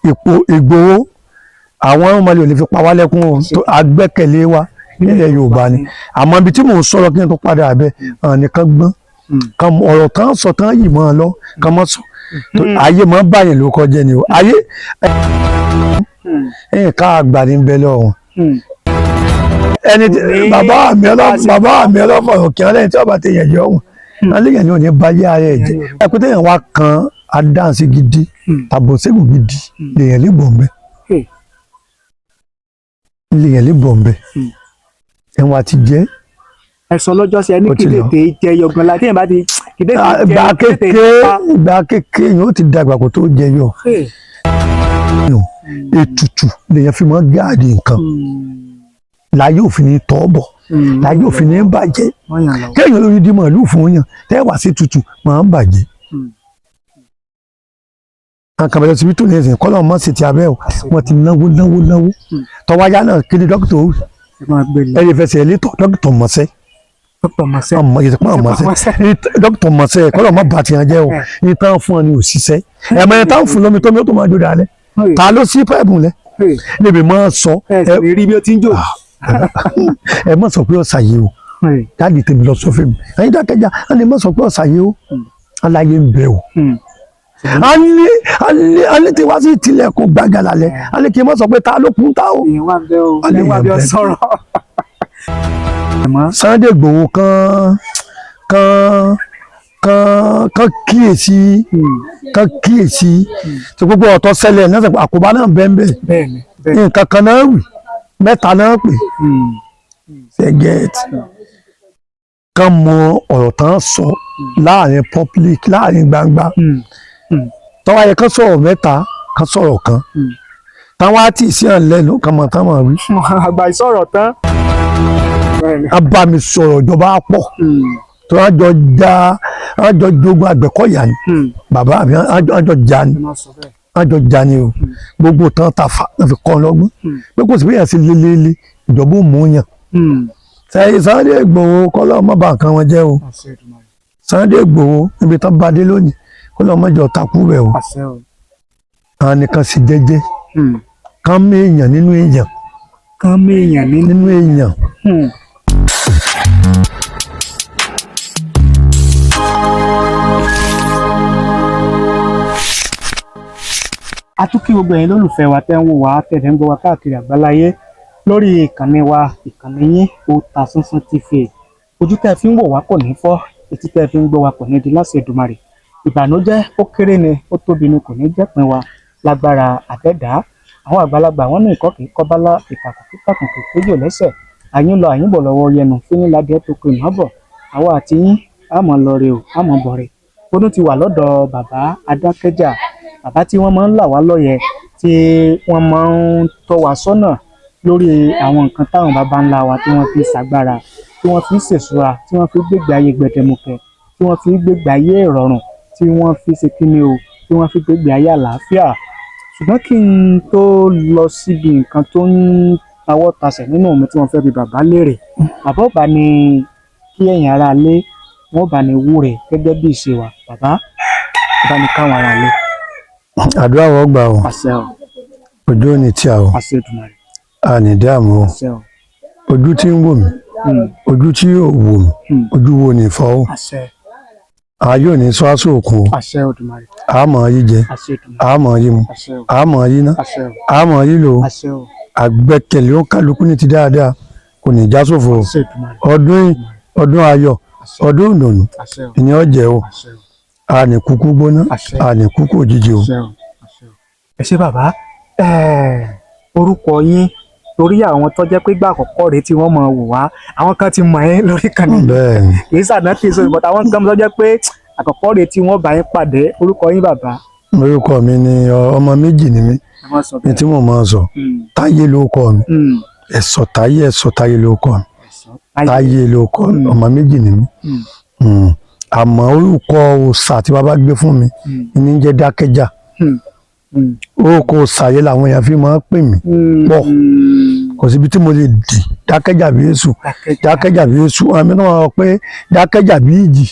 Ipò Ìgbòho, àwọn ọmọlẹ̀ ò lè fi pa wá lẹ́kún o, tó agbẹ́kẹ̀lé wa nílẹ̀ Yorùbá ni. Àmọ́ ibi tí mò ń sọ̀rọ̀, kí n tó padà abẹ́ àwọn nìkan gbọ́n kan, ọ̀rọ̀ tán sọ tán yìí mọ́ ọ lọ kàn mọ́ sọ. Ayé mọ́ báyìí ló kọjá ni o. Ayé ẹ̀yìn ká àgbà ní bẹ́ẹ̀ lọ́wọ́ ẹni tí bàbá mi ọlọ́fọ̀ òkè ọlẹ́yìn tí ọba ti yẹn jẹ́ ọ̀hún alẹ́yìn ni ò ní bá yé ara ẹ̀ jẹ́. Ẹ pé téèyàn wá kan adáǹsí gidi tàbọ̀nsẹ́gùn gidi, lèèyàn lè bọ̀ mbẹ́, lèèyàn lè bọ̀ mbẹ́, ẹ̀wọ̀n àti jẹ́. Ẹ̀sán lọ́jọ́ sí ẹni Ó ti kì í lọ. tètè jẹ yọgan la téèyàn bá ti kì í tètè jẹ ìgbà kì í tètè kékeré pa. Ìgbà kékeré yóò ti dàgbà kó tó jẹyọ. Ètùtù lèèyàn fi mọ́ gáàdì nǹkan láyé òfin ní tọ́ bọ̀, láyé òfin ní bàjẹ́. Wọ́n yàn lọ. Kéèyàn lórí di màálù fún yàn tẹ́ wá sí tutù máa ń bàjẹ́. Nǹkan bẹ̀rẹ̀ síbi tó ní ẹ̀sìn kọ́lọ́ mọ́ sí ti abẹ́ o. Wọ́n ti náwó náwó náwó tọ́wáyá náà. Kí ni dókítà ó Ẹ máa gbé lọ. Ẹ lè fẹsẹ̀ létọ̀, dókítà mọ̀ọ́sẹ́. Dókítà mọ̀sẹ́. Ọmọ yìí pọ́n mọ̀ọ́sẹ́, dókítà mọ̀ọ́sẹ́, kọ́lọ́ mọ́ bàtì yẹn jẹ́ o. Ìtàn fún ọ ní òṣìṣẹ́ ẹ̀mọ́ ẹ̀ táwọn fún lómi tómi ó tó máa jó dalẹ̀. Ta ló sí pẹ́ẹ̀bù lẹ níbi mọ́ sọ? Ẹ sì lè rí bí ó ti ń jò. Ẹ mọ̀ sọ pé ọ̀sà yìí o. Dáàdì tèmi lọ sọ fún mi, ẹ̀yin dákẹ́jà ẹ lè mọ̀ sọ pé ọ̀sà yìí o, aláyé ń bẹ o. A ní tí wá sí tilẹ̀kùn gbàgàlà lẹ̀, a ní kí n mọ̀ sọ pé ta ló kún ta o. Èèyàn wà bẹ́ẹ̀ o. A lè Ẹ wà yàn bí ọ bẹ́ẹ̀. sọ̀rọ̀. Sunday Igboho kan kan kan kan kíyèsí, kan kíyèsí tí gbogbo ọ̀tọ̀ ṣẹlẹ̀ náà sọ pé àkóbá náà bẹ́ẹ̀ bẹ́ẹ̀. Bẹ́ẹ̀ni bẹ́ẹ̀ni. Nǹkan kan náà wì, mẹ́ta náà pè ṣẹ́gẹ́tì kan mọ ọ̀rọ̀ tán sọ láàrin public, láàrin gbangba. Tọ́wọ́ ayẹ kan sọ̀rọ̀ mẹ́ta, kan sọ̀rọ̀ kan táwọn á tì sí hàn lẹ́nu kan mọ̀ tán mọ̀ wí. Àgbà ìsọ̀rọ̀ tán. A bá mi sọ̀rọ̀, ìjọba á pọ̀ tó á jọ já, á jọ jogun Àgbẹ̀kọ̀yà ni. Bàbá mi á jọ já ni, á jọ já ni o. Gbogbo tán ta fa náà fi kọ́ ọ lọ́gbọ́n pé kò sí bí yẹn ṣe lélẹ́lẹ́, ìjọba ò mú yàn. Sẹ́yìn Sunday Igboho, kọ́lọ́ má bà nǹkan wọn jẹ́ o. Sunday Igboho, níbi tán bá dé lónìí, kọ́lọ́ má jọ takú bẹ̀ o. Àwọn nìkan sì jẹ́jẹ́ kán mú èèyàn nínú èèyàn. Kán méèyàn nínú. Nínú èèyàn. A tún kí gbogbo ẹ̀yin lólùfẹ́ wa tẹ́ ń wò wá, tẹ̀lé ń gbọ́ wa káàkiri àgbáláyé lórí ìkànnì wa, ìkànnì yín, Otasansan TV. Ojú tẹ́ fi ń wò wá kò ní fọ́, etí tẹ́ fi ń gbọ́ wa kò ní di láṣẹ Èdùmàrè. Ìbànújẹ́, ó kéré ni, ó tóbi ni, kò ní jẹ́pin wa lágbára àtẹ̀dá. Àwọn àgbàlagbà wọn ní ìkọ́ kìí kọ́bálá, ìtàkùn kíkàkùn kìí péjò lẹ́sẹ̀, àyín lọ àyín bọ̀ lọ́wọ́ yẹnu fínní ládìẹ tó pe ìmọ̀ bọ̀. Àwa àti yín àmọ́ lọ re o, àmọ́ bọ̀ re. Ó ti wà lọ́dọ̀ bàbá Adákẹ́jà, bàbá tí wọ́n máa ń là wá lọ́yẹ̀, tí wọ́n máa ń tọ́ wa sọ́nà lórí àwọn nǹkan táwọn baba ńlá wa tí wọ́n fi ṣàgbára, tí wọ́n fi ṣèṣúra, tí wọ́n fi gbégbé ayé gbẹdẹmukẹ, tí wọ́n fi gbégbé ayé ìrọ̀rùn, tí wọ́n fi ṣe kíni o, tí wọ́n fi gbégbé ayé àlàáfíà. Ṣùgbọ́n kí n tó lọ síbi nǹkan tó ń tawọ́ tasẹ̀ nínú mi tí wọ́n fẹ́ bi bàbá léèrè, bàbá ò bá ní kí ẹ̀yin ará ilé wọ́n bá ní wúre gẹ́gẹ́ bí ìṣe wa. Bàbá, bá ní káwọn ará ilé. Àdúrà wọ́n gbà o. Àṣẹ o. Ojú ò ní tí a o. Àṣẹ Èdùmàrè. A ní dààmú o. Àṣẹ o. Ojú tí ń wò mí, ojú tí yóò wò mí, ojú wo ní fọ́ o. Àṣẹ. A yóò ní sọ aṣọ òkun o. Àṣẹ Èdùmàrè. A mọ̀ yí jẹ. Àṣẹ Èdùmàrè. A mọ̀ yí mu. Àṣẹ o. A mọ̀ yí ná. Àṣẹ o. A mọ̀ yí lò ó. Àṣẹ o. Àgbẹ́kẹ̀lé ó kálukú ní ti dáadáa kò ní já sófo o. Àṣẹ Èdùmàrè. Ọdún yìí, ọdún ayọ̀, ọdún ìdùnnú Àṣẹ o. ìní ọ̀jẹ̀ o. Àṣẹ o. A ní kúkú gbóná. Àṣẹ. A ní kúkú òjijì o. Àṣẹ o, àṣẹ o. Ẹ ṣé bàbá. Orúkọ yín, torí àwọn tó jẹ́ pé gbà àkọ́kọ́ rèé tí wọ́n mọ̀ wò wá, àwọn kan ti mọ̀ ẹ́ lórí ìkànnì, Bẹ́ẹ̀ ni. kì í sàdán kì í sọ ìbọ̀tà, àwọn kan tó jẹ́ pé àkọ́kọ́ rèé tí wọ́n bá yín pàdé, orúkọ yín, bàbá? Orúkọ mi ni ọmọ méjì ni mí. Ẹ má sọ ní bẹ́ẹ̀. tí mo máa sọ, Táyé ló kọ mi. Ẹ̀sọ̀ Táyé, Ẹ̀sọ̀ Táyé ló kọ mi. Ẹ̀sọ́ Táyé. Táyé ló kọ mi. Ọmọ méjì ni mí. Àmọ́ orúkọ òòṣà tí bàbá gbé fún mi ní jẹ́ Dákẹ́jà. Orúkọ òòṣà yẹn làwọn èèyàn fi máa ń pè mí pọ̀. Kò síbi tí mo lè dì dákẹ́jà bí èṣù, dákẹ́jà bí èṣù. Àmì náà wọ́n pé dákẹ́jà bí ìjì,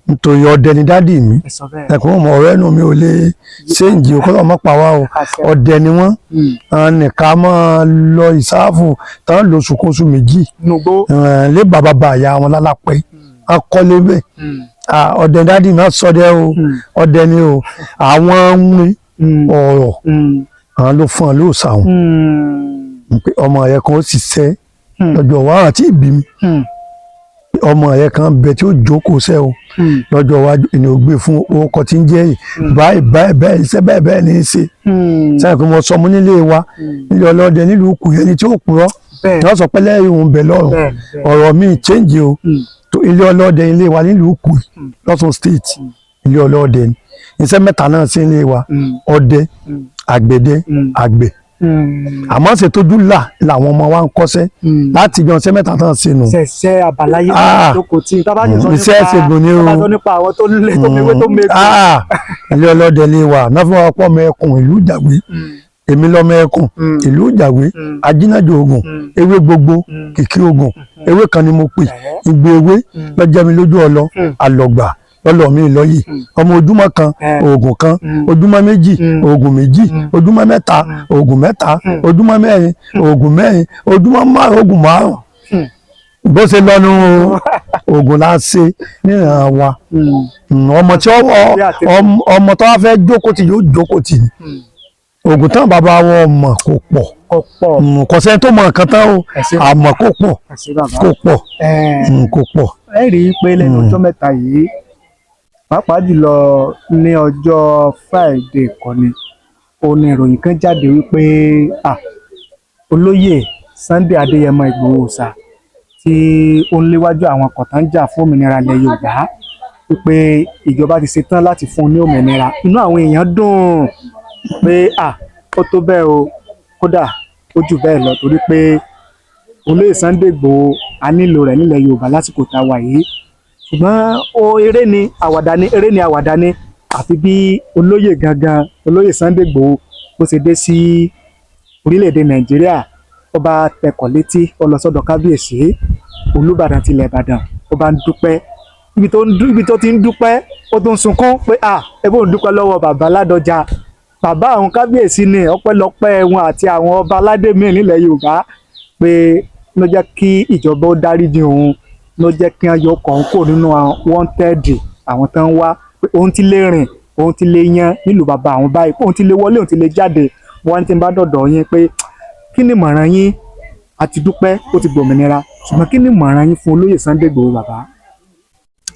nítorí ọdẹ ni daddy mi. Ẹ sọ bẹ́ẹ̀. Ẹ̀kọ́ ọmọ ọ̀rẹ́ nu mi ò lè ṣéǹjì òkú ọmọ pa wá o. Àṣẹ. Ọdẹ ni wọ́n. Àwọn nìkan máa lọ ìsáàfù tán lóṣù kóṣù 2 Nugbó. Lé bàbá bá ìyá wọn lálápẹ́ akọ́lé bẹ́ẹ̀. Ọdẹ daddy náà sọdẹ o. Ọdẹ ni o. Àwọn ń rin ọ̀rọ̀, àwọn ló fún ọ lóòsà wọn pé ọmọ rẹ kan ó sì ṣẹ́ lọ́jọ́ wa àti ìbí mi, ọmọ rẹ kan bẹ tí ó jókòó sẹ́ o lọ́jọ́ iwájú, ènìyàn ò gbé fún orúkọ tí ń jẹ́ yìí báyìí báyìí báyìí, iṣẹ́ báyìí báyìí ní í ṣe. Sẹ́yìn pé mo sọ mú nílé wa, nílé ọlọ́dẹ nílùú kù, ẹni tí ó purọ́ wọ́n sọ pé lẹ́yìn òun bẹ̀ lọ́rùn. Ọ̀rọ̀ mi change o. Tó ilé ọlọ́dẹ ilé wa nílùú kù lọ́sùn State, ilé ọlọ́dẹ ni. Iṣẹ́ mẹ́ta náà sí ilé wa: ọdẹ, àgbẹ̀dẹ, àgbẹ̀. Àmọ́ ṣètòjú là làwọn ọmọ wa ń kọ́ṣẹ́ láti jọ iṣẹ́ mẹ́ta náà sínú. Ṣẹ̀ṣẹ̀ àbáláyé jókòó tí tá bá sì sọ Iṣẹ́ ìṣègùn ni o. Tá bá sọ nípa àwọn tó lé tó mewé tó mewé. Ah, ilé ọlọ́dẹ lè wà náà fún wa pọ̀ mọ́ ẹkùn ìlú Ìjàgbé. Èmi lọ́mọ ẹkùn ìlú Ìjàgbé, ajínájò ogun, ewé gbogbo kìkì ogun, ewé kan ni mo pè, ìgbé ewé lọ́jọ́ mi lójú ọlọ àlọ́gbà lọ́lọ́ mi lọ́yì ọmọ ojúmọ́ kan, oògùn kan, ojúmọ́ 2, oògùn 2, ojúmọ́ 3, oògùn 3, ojúmọ́ 4, oògùn 4, ojúmọ́ 5, oògùn 5. Bó ṣe lọ́nu oògùn la ṣe níran wa. Ọmọ tí ọmọ tó wá fẹ́ jókòó tì yóò jókòó tì ní oògùn tán. Bàbá wọn ọmọ kò pọ̀. Kò pọ̀. Kò sẹ́ni tó mọ nǹkan tán o. Ẹ ṣé. Àmọ́ kò pọ̀. Àṣẹ bàbá. Kò pọ̀. Kò pọ̀. Ẹ rí i pé lẹ́nu ọjọ́ mẹ́ta yìí, pàápàá jùlọ ní ọjọ́ Friday kọ́ni, ó ní ìròyìn kan jáde wípé olóyè Sunday Adéyẹmọ Ìgbòho Òòṣà tí ó ń léwájú àwọn kọ̀tà ń jà fún òmìnira ilẹ̀ Yorùbá, wípé ìjọba ti ṣetán láti fún un ní òmìnira. Inú àwọn èèyàn dùn pé ó tó bẹ́ẹ̀ o, kódà ó jù bẹ́ẹ̀ lọ, torí pé olóyè Sunday Ìgbòho, a nílò rẹ̀ nílẹ̀ Yorùbá lásìkò tá a wà yìí. Ṣùgbọ́n ó eré ni àwàdà ni, eré ni àwàdà ni, àfi bí olóyè gangan, olóyè Sunday Ìgbòho, bó ṣe dé sí orílẹ̀-èdè Nàìjíríà, ó bá tẹkọ̀ létí, ó lọ sọ́dọ̀ kábíyèsí Olúbàdàn tilẹ̀ Ìbàdàn, ó bá ń dúpẹ́. Ibi tó ti ń dúpẹ́, ó tún ń sunkún pé ẹ bó ń dúpẹ́ lọ́wọ́ bàbá Ládọjà, bàbá àwọn kábíyèsí ni, ọpẹ́lọpẹ́ wọn àti àwọn ọba aládé míì nílẹ̀ Yorùbá pé ló jẹ́ kí ìjọba ó dáríjì òun, ló jẹ́ kí wọ́n yọ ọkọ̀ òun kò nínú wanted àwọn tó ń wá, pé òun ti lè rìn, òun ti lè yan nílùú bàbá àwọn báyìí, pé òun ti lè wọlé, òun ti lè jáde. Wọ́n ti ń bá dọ̀dọ̀ yín pé kí ni ìmọ̀ràn yín? Àti dúpẹ́ ó ti gbòmìnira, ṣùgbọ́n kí ni ìmọ̀ràn yín fún olóyè Sunday Igboho, bàbá?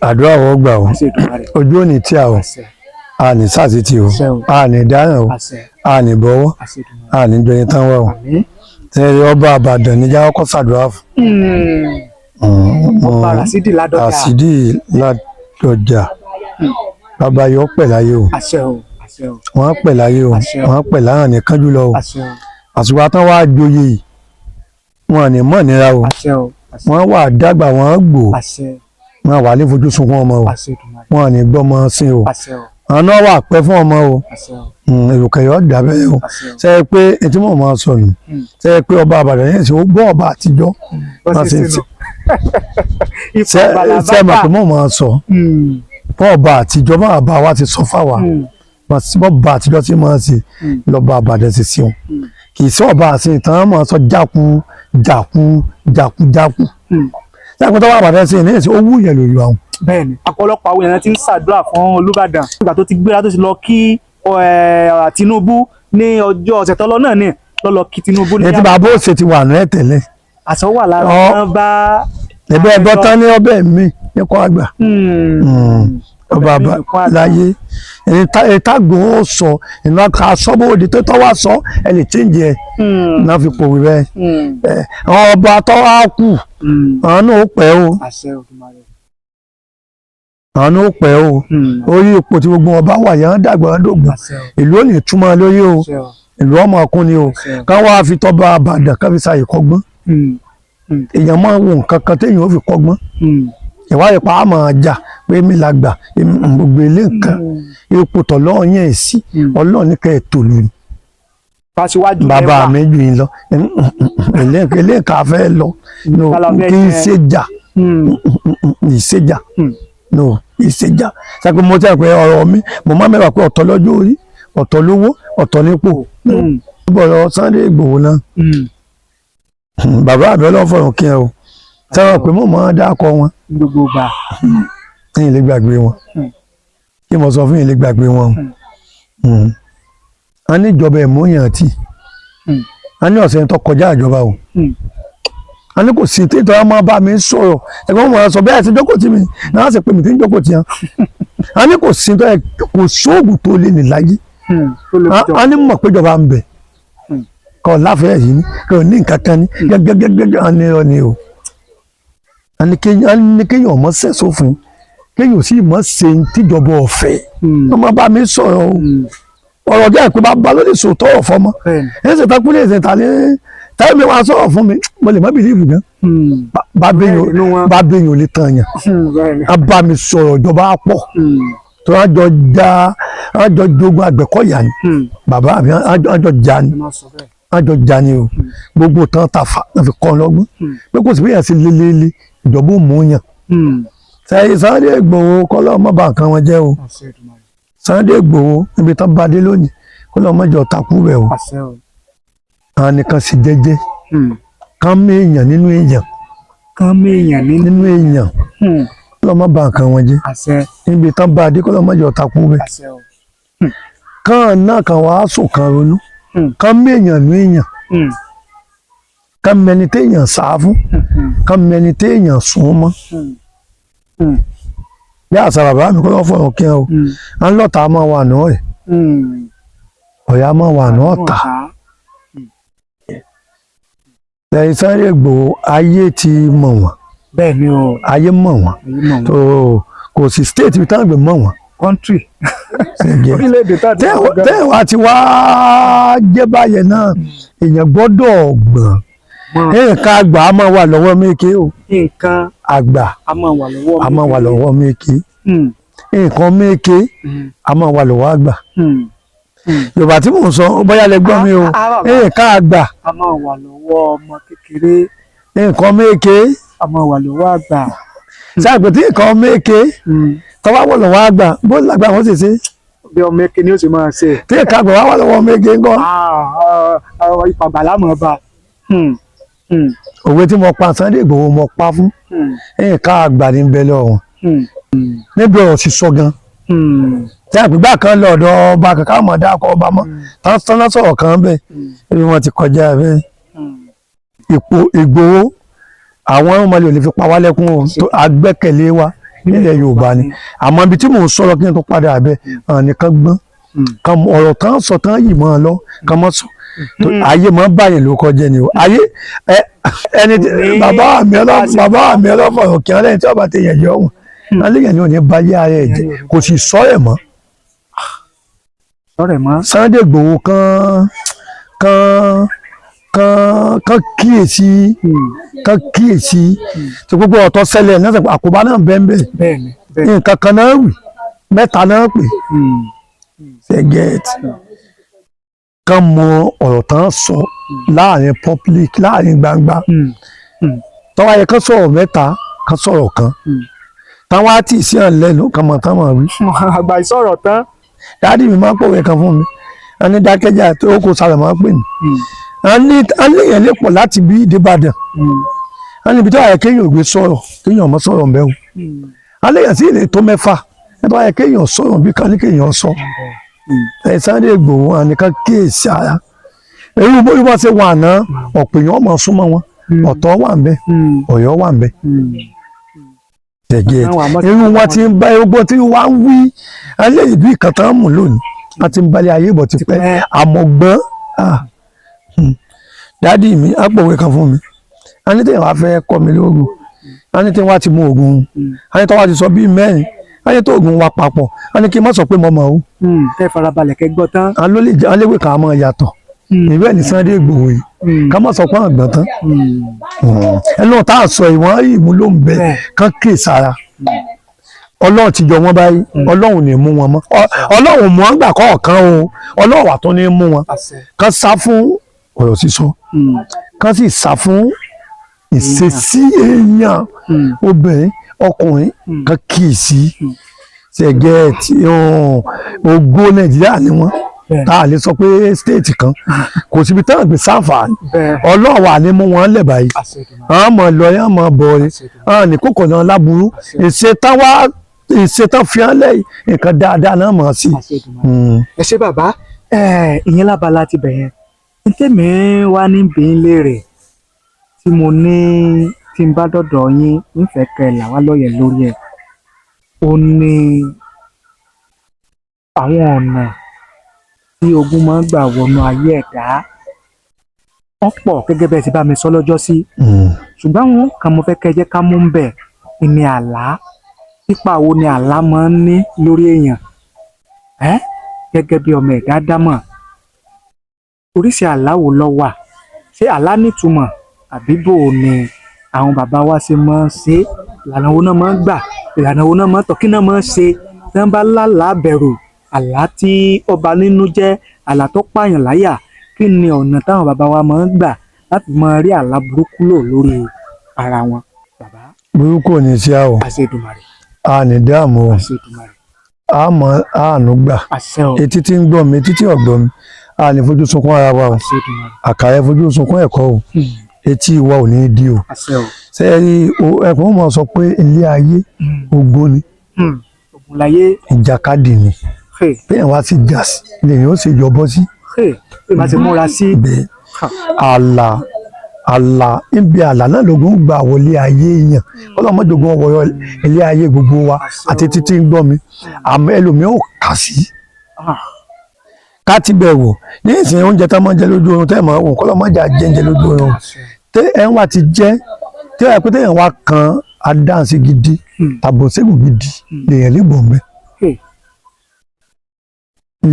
Àdúrà wọ́n gbà o. Àṣẹ Èdùmàrè. Ojú òní tí a o. Àṣẹ. A ní sàṣetì o. Àṣẹ o. A ní dáràn o. Àṣẹ. A ní bọ́wọ́. Àṣẹ Èdùmàrè. A ní jọyìn tán wá o. Àmín. Ṣe ọba Àbàdàn níjà ọkọ ṣàdúrà fún. Ọba Rasidi Ládọjà. Rasidi Ládọjà, bàbá yọ pẹ̀ láyé o. Àṣẹ o, àṣẹ o. Wọ́n pẹ̀ láyé o. Àṣẹ o. Wọ́n pẹ̀ láhàn ní kánjú lọ o. Àṣẹ o. Àsùpá tán wàá joyè yìí, wọn ní mọ̀ nira o. Àṣẹ o, àṣẹ. Wọ́n wà dàgbà, wọ́n gbò. Àṣẹ. Wọ́n wà ní fojú sunkún ọmọ o. Àṣẹ Èdùmàrè. Wọ́n ní gbọ́mọ sí o. Àṣẹ o. Àwọn náà wà pẹ́ fún ọmọ o. Àṣẹ o. Èròkè yọ dàbẹ́ o. Àṣẹ o. Ṣe é pé etí mọ̀ máa sọ nù, ṣe é pé ọba Àbàdàn yẹn ṣe ó gbọ́ ọba àtijọ́ Bó wọ́n ṣe ṣe sínú ipò ṣe ṣe é mọ̀ pé balabata. mọ̀ máa sọ bọ́ ọba àtijọ́ bá bá wa ti sọ fáwa, bọ́ ọba àtijọ́ tí máa ṣe lọ́ba Àbàdàn ṣe ṣeun. Kì í sí ọba àti ìtàn máa sọ jáku jáku jáku jáku. Ṣé àpótọ́ wà Àbàdàn ṣe ní ìsìn ó wú yẹn lòlù àwọn. Bẹ́ẹ̀ni, ọ̀pọ̀lọpọ̀ àwọn èèyàn ti ń ṣàdúrà fún Olúbàdàn nígbà tó ti gbéra tó ti lọ kí Tinubu ní ọjọ́ ọ̀sẹ̀ tọ́lọ́ náà ni lọ́ lọ kí Tinubu ní. Ètí bàbá òsè ti wà nù ẹ̀ tẹ́lẹ̀. Àṣọ wà lára wọn bá. Ẹ̀bẹ́ ẹ̀bọ́ tán ní ọbẹ̀ mi ní kọ́ àgbà. Ọba Ọbẹ̀ mi ní kọ́ àgbà. láyé ìtagbọ̀n ó sọ ìná ká sọ́bọ̀dé tó tọ́ wá sọ ẹ lè chíǹjẹ ẹ náà fi pòwe bẹ́ẹ̀. Àwọn ọba tó wá kù, àwọn náà ó pẹ́ o. Àṣẹ Olódùmarè. Àwọn náà ó pẹ́ o. Orí ipò tí gbogbo ọba wà yẹn ń dàgbà ń dògbò. Àṣẹ o. Ìlú ò ní túmọ̀ lórí o. Àṣẹ o. Ìlú ọmọ ọkùn ni o. Àṣẹ o. Ká wá fi tọ́ba Àbàdàn ká fi ṣàyè kọ́gbọ́n. Èèyàn máa ń wo nǹkan kan téèyàn ó fi kọ́gbọ́n. Ìwádìí pa á máa jà pé mi la gbà gbogbo ilé nǹkan ipò tọ̀lọ́ yẹn sí. Ọlọ́run ní kẹ́ ẹ̀ tòlù ni. Fásiwájú Bàbá lẹ́wà. mi jù yín lọ, eléka fẹ́ lọ. No, Kálá fẹ́ kì í jẹ. ṣe jà, ìṣèjà. No, ìṣèjà sẹ́pẹ́ mo tẹ́ pé ọ̀rọ̀ mi, mo máa mẹ́wàá pé ọ̀tọ̀ lọ́jọ́ orí, ọ̀tọ̀ lówó, ọ̀tọ̀ nípò. Bọ̀rọ̀ Sunday Igboho náà, bàbá mi ọlọ́fọ̀rọ̀ kí ẹ o sábà pé mo máa dákọ wọn. Gbogbo gbà. Ní ilé gbàgbé wọn. Kí mo sọ fún ilé gbàgbé wọn o. A ní ìjọba ìmúyàn tì. A ní ọ̀sẹ̀ tó kọjá ìjọba o. A ní kò sí tí ìtọ́ra máa bá mi sọ̀rọ̀, ẹ̀gbọ́n wọn sọ bẹ́ẹ̀ ti jókòó tì mí náà, sì pé mi ti ń jókòó tì hàn. A ní kò sí tó yẹ, kò sóògùn tó lé ní láyé. Tó lè jọ. A ní mọ̀ pé ìjọba ń bẹ kọ́ láfẹ̀ẹ́ yìí ní kò ní nǹkan kan ní gẹ́gẹ́gẹ́gẹ́. A ní ọ ni o, a ní kéèyàn ọmọ sẹ̀ sófin, kéèyàn sì mọ̀ ṣe tíjọba ọ̀fẹ́. Wọ́n máa bá mi sọ̀rọ̀ o. Ọ̀rọ̀ jẹ́ ìpè bá ló lè sòótọ́ ọ̀rọ̀ fọmọ. Ẹ̀ ṣe takúlẹ̀ ṣe tà ní táyọ̀ mi wá sọ̀rọ̀ fún mi, mo lè má believe gan. Bá Inú wọn. béèyàn ò lè tàn yàn. Bẹ́ẹ̀ni. A bá mi sọ̀rọ̀, ìjọba pọ̀ tó a jọ já, a jọ jogun Àgbẹ̀kọ̀yà ni. Bàbá mi a jọ já ni. Ẹ má sọ bẹ́ẹ̀. A jọ já ni o. Gbogbo tán ta fa náà fi kọ́ ọ lọ́gbọ́n pé kò sí bí yàn sí lélẹ́lẹ́, ìjọba ò mú yàn. Sẹ́yìn Sunday Igboho, kọ́lọ́ má bà nǹkan wọn jẹ́ o. Àṣẹ Èdùmàrè. Sunday Igboho, níbi tán bá dé lónìí, kọ́lọ́ má jọ takú bẹ̀ o. Àṣẹ o. Àwọn nìkan sì jẹ́jẹ́ kán mú èèyàn nínú èèyàn. Kán méèyàn nínú. Nínú èèyàn. Kọ́lọ́ má bà nǹkan wọn jẹ́. Àṣẹ. Níbi tán bá dé, kọ́lọ́ má jọ takú bẹ̀. Àṣẹ o. Kán náà kan wàá sùn kan ronú. Kán mú èèyàn nínú èèyàn. Kán mẹni téèyàn sá fún. Kán mẹni téèyàn sún mọ́. Bí àṣà bàbá mi, kọ́lọ́ fọ̀rọ̀ kí ẹ o. À ń lọ́ta máa wà náà ẹ̀, ọ̀yà máa wà náà tà. Lẹ́yìn Sunday Igboho, ayé ti mọ̀ wọ́n. Bẹ́ẹ̀ ni o. Ayé mọ̀ wọ́n. Ayé mọ̀ wọ́n. Tó kò sí state ibi táwọn gbé mọ̀ wọ́n. Country. Ṣèjẹ́. Orílẹ̀-èdè tá a ti Tẹ́wà ti wá jẹ́ báyẹn náà, èèyàn gbọ́dọ̀ gbọ̀n. Nǹkan àgbà á máa wà lọ́wọ́ méke o. Nǹkan Àgbà a máa wà lọ́wọ́. á máa wà lọ́wọ́ méke. Nǹkan méke á máa wà lọ́wọ́ àgbà. Yorùbá tí mò ń sọ, ó bóyá lẹ gbọ́ mi o. Ah, ah, bàbá. Nǹkan àgbà. A máa wà lọ́wọ́ ọmọ kékeré. Nǹkan méke. A máa wà lọ́wọ́ àgbà. Sáàpè tí nǹkan méke tọ́wọ́ wọ̀ lọ́wọ́ àgbà, bó làgbà wọ́n sì ṣe. Bí ọmọ eke ni ó sì máa ṣe. Tí nǹkan àgbà wà lọ́wọ́ méke ńkọ́? Ìpàgbà lámọ̀ ọba. Òwe tí mo pa Sunday Igboho, mo pa fún nǹkan àgbà ní bẹ lọ́wọ́ níbi ọ̀rọ̀ sísọ gan. Tí àgbègbè kan lọ ọ̀dọ̀ ọba kankan, ọmọ dákọ̀ ọba mọ́ tán sọ̀rọ̀ kan bẹ́ẹ̀, ibi wọn ti kọjá bẹ́ẹ̀. Ipò Ìgbòho, àwọn ọmọlẹ̀ ò lè fi pa wá lẹ́kún o, tó agbẹ́kẹ̀lé wa nílẹ̀ Yorùbá ni. Àmọ́ ibi tí mò ń sọ̀rọ̀ kí n tó padà bẹ́ẹ̀, àwọn nìkan gbọ́n kan ọ̀rọ̀ kan sọ tán yìí mọ́ ọ lọ kan mọ́ sọ. Ayé mọ́ báyìí ló kọjá ni o. Ayé ẹni bàbá mi ọlọ́fọ̀ òkè ọlẹ́yìn tí ọba ti yẹn jọ wọn alẹ́yìn ni ò ní báyé ara ẹ̀ jẹ́, kò sì sọ ẹ̀ mọ́. Sọ̀rọ̀ ẹ̀ mọ́. Sunday Igboho kan kan kan kan kíyèsí, kan kíyèsí tí gbogbo ọ̀tọ̀ ṣẹlẹ̀ náà sọ pé àkóbá náà bẹ́ẹ̀ bẹ́ẹ̀. Bẹ́ẹ̀ni, bẹ́ẹ̀ni. Nǹkan kan náà wì, mẹ́ta náà pè ṣe get kan mọ ọ̀rọ̀ tán sọ láàrin public, láàrin gbangba. Tọ́wọ́ yẹ kán sọ̀rọ̀ mẹ́ta, kán sọ̀rọ̀ kan táwọn á tì sí àn lẹ́nu kan mọ̀ tán mọ̀ wí. Àgbà ìsọ̀rọ̀ tán. Daddy mi máa ń pòwe kan fún mi, a ní dákẹ́jà tó kó sálẹ̀ máa ń pè mí. A ní èèyàn lè pọ̀ láti bí Ìbàdàn, a ní ibi tó yẹ kéèyàn gbé sọ̀rọ̀, kéèyàn mọ́ sọ̀rọ̀ mbẹ́ o. A lè yàn sí ilé tó mẹ́fà nítorí wáyé kéèyàn sọ̀rọ̀ bí ká ní kéèyàn sọ. Ẹ Sunday Igboho, àníkàn kíyèsí ara èyí bóyá wọ́n ṣe wà náà, ọ̀pọ̀ èèyàn máa súnmọ́ wọn. Ọ̀tọ̀ wà ń bẹ, Ọ̀yọ́ wà ń bẹ, tẹ̀gẹ́ irú wọn ti ń bá ẹgbọ́n tí wọ́n ń wí alẹ́ ìlú ìkàtà mú lónìí, wọ́n ti ń balẹ̀ ayé bọ̀ tipẹ́. Àmọ̀gbọ́n daddy mi á pòwe kan fún mi, a ní tẹ̀yìn wá fẹ́ kọ́ mi lóògùn, a ní tẹ̀yìn wá ti mú oògùn, a ní tọ́wá ti sọ bíi mẹ́rin, a ní tó oògùn wa papọ̀, a ní kí n má sọ pé mo mọ̀ o. Ẹ farabalẹ̀ kẹ́ gbọ́ tán. A ló lè jẹ́ aléwé kan á máa yàtọ̀ ìwé ẹ̀ ní Sunday Igboho yìí, ká má sọ pé àgbọ̀n tán. Ẹnu tá a sọ ìwọ̀n ìmú ló ń bẹ, kán kè sára. Ọlọ́run ti yọ wọ́n báyìí, Ọlọ́run ní mú wọn mọ́. Ọlọ́run mú wọn gbà kọ̀ọ̀kan o, Ọlọ́run wà tó ní mú wọn. Àṣẹ. Kán sá fún ọ̀rọ̀ sísọ, kán sì sá fún ìṣesí èèyàn, obìnrin, ọkùnrin, kán kíyèsí ṣẹ̀gẹ́ tí ògo Nàìjíríà ni wọ́n. Tá a lè sọ pé state kan kò síbi táwọn gbé sáǹfààní. Ọlọ́run wà ní mú wọn lẹ̀ báyìí. Àṣẹ Èdùmàrè. Àwọn ọmọ lọ yẹn, ọmọ bọ̀ ni àwọn ní kókò náà láburú ìṣetán wá, ìṣetán fi hàn lẹ́yìn nǹkan dáadáa náà mọ̀ sí. Àṣẹ Èdùmàrè. Ẹ ṣé bàbá. Ìyẹn lábala ti bẹ̀ yẹn. Ntẹ́mi wá ní bí ń léèrè tí mo ní tí n bá dọ̀dọ̀ yín, ń fẹ́ kẹ́ ẹ là wá lọ́yẹ̀ lórí ẹ̀, ó ní àwọn ọ̀nà tí ogun máa ń gbà wọnú ayé ẹ̀dá ọ̀pọ̀, gẹ́gẹ́ bẹ́ẹ̀ ti bá mi sọ lọ́jọ́ sí, ṣùgbọ́n àwọn kan mo fẹ́ kẹ́ ẹ jẹ́ ká mú ń bẹ̀ ní àlá. Ipa wo ni àlá máa ń ní lórí èèyàn ẹ́ gẹ́gẹ́ bí ọmọ ẹ̀dá dámọ̀? Oríṣi àlá wo ló wà? Ṣé àlá nítumọ̀, àbí bò ni àwọn bàbá wa ṣe máa ń ṣe? Ìlànà wo náà máa ń gbà? Ìlànà wo náà máa ń tọ̀? Kí náà máa ń ṣe tí wọ́n bá lálàá bẹ̀rù, àlá tí ọba nínú jẹ́, àlá tó pààyàn láyà? Kí ni ọ̀nà táwọn bàbá wa máa ń gbà láti máa rí àlá burúkú lò lórí ara wọn, bàbá? Burúkú ò ní sí àwọ̀. Àṣẹ Èdùmàrè. A ní dáàmú o. Àṣẹ Èdùmàrè. A mọ àánú gbà. Àṣẹ o. Etí tí ń gbọ́ mi, etí tí ò gbọ́ mi, a ní fojú sunkún ara wa o. Àṣẹ Èdùmàrè. Àkàrà ẹ fojú sunkún ẹ̀kọ́ o. Etí wa ò ní di o. Àṣẹ o. Sẹ́ẹ̀rí ẹ̀kọ́ mọ̀ sọ pé ilé ayé ogun ni. Ògùn láyé. Ìjàkadì ni. Hey, Bẹ́ẹ̀ wá sí jà sí lèyìn ó sì yọ bọ́ sí. Hey, bí màá ti múra sí. Bẹ́ẹ̀ àlà, àlà níbi àlà náà lógun gbà wọlé ayé èèyàn. Ọlọ́mọdógún ọwọ́ ilé ayé gbogbo wa àti títí ń gbọ́ mi, àmọ́ ẹlòmíì ò kà sí. Ká ti bẹ̀ wò ní ìsìn, oúnjẹ tá máa ń jẹ lójú oorun tẹ́ ẹ̀ máa wò, kọ́lọ́mọdé àjẹjẹ lójú oorun tẹ́ ẹ̀ ń wá ti jẹ́ tẹ́ ẹ̀ pé tẹ́yàn wá kan adáǹsí gidi tàbí òṣègùn gidi, lèèyàn lè bọ̀ ń bẹ́.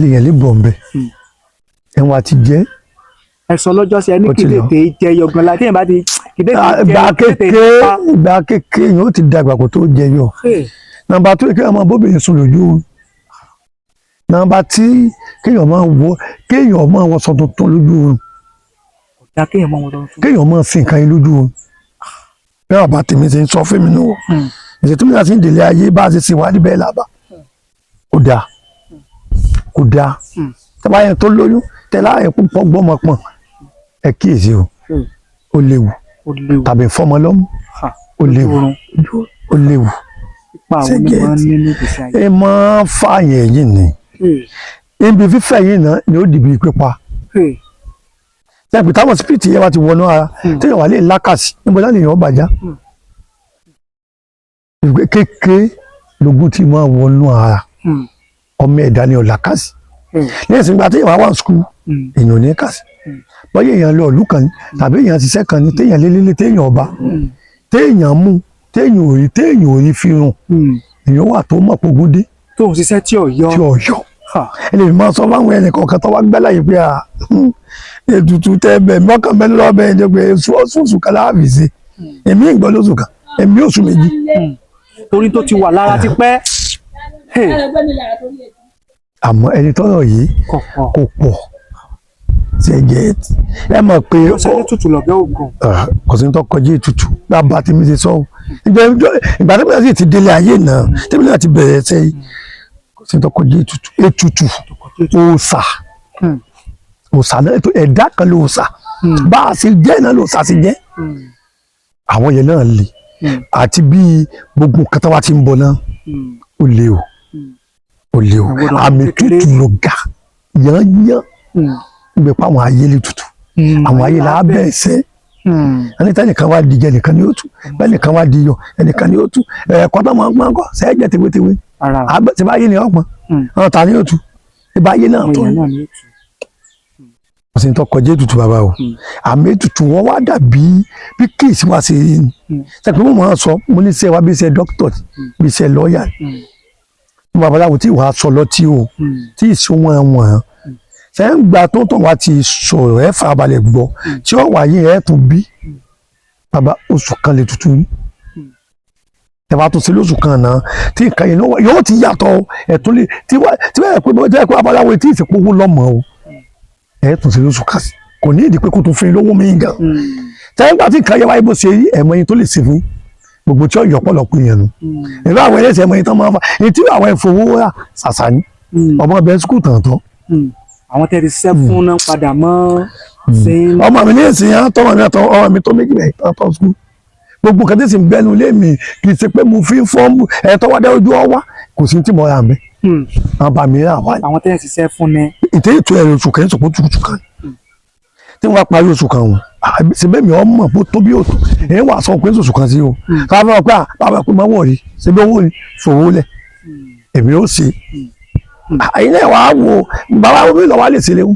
Lèèyàn lè bọ̀ ń bẹ́. Ẹ̀ ń wá ti jẹ́. Ẹ sọ lọ́jọ́ sí, ẹni Ó ti kì í lọ. tètè jẹ yọgan la téèyàn bá ti kì í tètè jẹ. Ìgbà kì í tètè kékeré pa. Ìgbà kékeré yóò ti dàgbà kó tó jẹyọ. Number two, kéèyàn máa bóbìnrin sùn lójú oorun. Number three, kéèyàn máa wọṣọ tuntun lójú oorun. Dá kéèyàn mọ wọn lọ fún. Kéèyàn máa sin nǹkan yín lójú oorun. Bí bàbá tèmi ṣe ń sọ fún mi nù, ìṣètò mi láti ń délé ayé bá a ṣe ṣe wádìí bẹ́ẹ̀ làbà kò dáa, kò dáa. Tẹ́lá yẹn tó lóyún, tẹ́lá yẹn púpọ̀ gbọ́mọ pọ̀n, ẹ kíyèsí o. Ó léwu. Ó léwu. Tàbí fọmọ lọ́mú. Ó léwu. Oorun. Ó léwu. Ipa àwọn onímọ̀ ń ní ní ìgbésí ayé. Ẹ máa ń fààyàn yìí ni. Ibi fífẹ̀ yìí náà ni ó dìbì pípa. Sẹ́pì táwọn spirit yẹn wá ti wọnú ara téèyàn wà lè lákàsí níbo láti èèyàn bàjá. Ìgbé kékeré lógún tí máa wọnú ara ọmọ ẹ̀dá ni ọ̀làkàsí. Ní ìsìn gba téèyàn wá wà ní school, èèyàn ò ní kàsí. Bọ́yá èèyàn lọ ìlú kan ní tàbí èèyàn ṣiṣẹ́ kan ní, téèyàn lélẹ́lẹ́, téèyàn ọba, téèyàn mú, téèyàn ò rí fi rùn, èèyàn wà tó mọ̀ pogún dé. Tó ń ṣiṣẹ́ tí ò yọ. Tí ò yọ. Ẹni máa sọ fáwọn ẹnì kọ̀ọ̀kan tó wá gbẹ́ láyé pé à ètùtù tẹ bẹ̀ mọ́kàn mẹ́rin lọ́bẹ̀ ẹ̀ jẹ́ pé oṣù kan láàbì sí èmi ìgbọ́ lóṣù kan, èmi oṣù 2. Torí tó ti wà lára ti pẹ́. Hey, Àmọ́ ẹni tọ́rọ̀ yìí kọ̀kọ̀. kò pọ̀ ṣe jẹ́ ẹ mọ̀ pé Ó ṣe ní tutù lọ́gẹ́ ògùn. Ah, kò sí ní tó kọjú ètùtù bàbá tí mi ṣe sọ ọ́ ìgbà tí mi náà sì ti délé ayé náà, tí mi náà ti bẹ̀rẹ̀ ẹsẹ̀ yìí, kò sí ní tó kọjú ètùtù. Ètùtù òòṣà, òòṣà náà, ètò ẹ̀dá kan ló òòṣà. Bá a ṣe jẹ́ náà lòòṣà ṣe jẹ́. Àwọn yẹn náà le àti bí gbogbo nǹkan tó wá ti ń bọ̀ náà, ó le o, ó le o. Àgbọ̀dọ̀ Àmì kékeré. tútù ló ga yányán ń bẹ pa àwọn ayé lè tutù, àwọn ayé là á bẹ̀rẹ̀ sẹ́. Ẹni tẹ́ nìkan wá díjẹ nìkan ni ó tú bẹ́ẹ̀, nìkan wá díyọ ẹnìkan ni ó tú. Ẹ̀ẹ́kọ́ tó máa ń gbọ́n kọ́ sẹ́ẹ̀jẹ̀ tewétewé. Ara àgbẹ̀ tí bá yé ni ọ̀pọ̀n àwọn ta ni ó tú tí bá yé náà àwọn tó èèyàn náà ní ètù. Kò sí ní tó kọjá ètùtù bàbá o. Àmì ètùtù wọn wá dàbí bí kéèsì wá sí rí ni. Sẹ́pẹ́ mo máa ń sọ, mo ní sẹ́ wa bí sẹ́ dókítà, bí sẹ́ lọ́ọ̀yà, babaláwo tí wàá sọ lọ́tí o, tí ìsún wọn wọn ṣe ń gba tó tàn wá ti sọ̀rọ̀, ẹ̀ farabalẹ̀ gbọ́ tí ó wáyé ẹ̀ tún bí bàbá oṣù kan lè tutù yín. Tẹ̀wá tó ṣe lóṣù kan náà tí nǹkan yẹn yóò ti yàtọ̀ o. Ẹ̀tún lè tí wá tí wọ́n yẹ pé bóyá pé abaláwo tí ìsìnkú owó lọ́mọ o, ẹ̀ tún ṣe lóṣù kan sí, kò ní ìdí pé kó tún fún yín lówó mi gan. Tẹ́yìn gbà tí nǹkan yẹn wáyé bó ṣe rí, ẹ̀mọ yín tó lè ṣe fún yín gbogbo tí ọ̀yọ́ pọ̀lọpọ̀ yẹn nu ìlú àwọn ẹlẹ́sẹ̀, ẹ̀mọ yín tán máa ń fa èyí tí àwọn ìfowó rà ṣàṣà ni ọmọ ọbẹ̀ skul tàn tán. Àwọn tẹ́ ti ṣiṣẹ́ fún náà padà mọ́ ṣe ń Ọmọ mi ní ìsìn yẹn tọmọ mi àtọ ọmọ mi tó méjì bẹ́ẹ̀ tán tán skul, gbogbo nǹkan tí sì ń bẹnu lé mi, kì í ṣe pé mo fi ń fọ́ọ̀mù ẹ̀ tọ́wádé ojú ọwá, kò sí tí mo rà mẹ́. Àwọn bá mi rà wá. Àwọn tẹ́ ti ṣiṣẹ́ fún ni. Ìtẹ́ ètò ẹ̀rọ oṣù kan sọ̀pọ̀ tukutu kan tí wọ́n parí oṣù kan wọn síbẹ̀ mi ọmọ bó tó bí òtò èyí wà sọ pé oṣù kan sí o, káfíń wọn pé à bàbá pé máa wọ̀ rí síbẹ̀ owó ni fòwò lẹ̀ èmi ó ṣe àyìn náà wàá wo bàbá wo mi lọ́wọ́ á lè ṣe léwu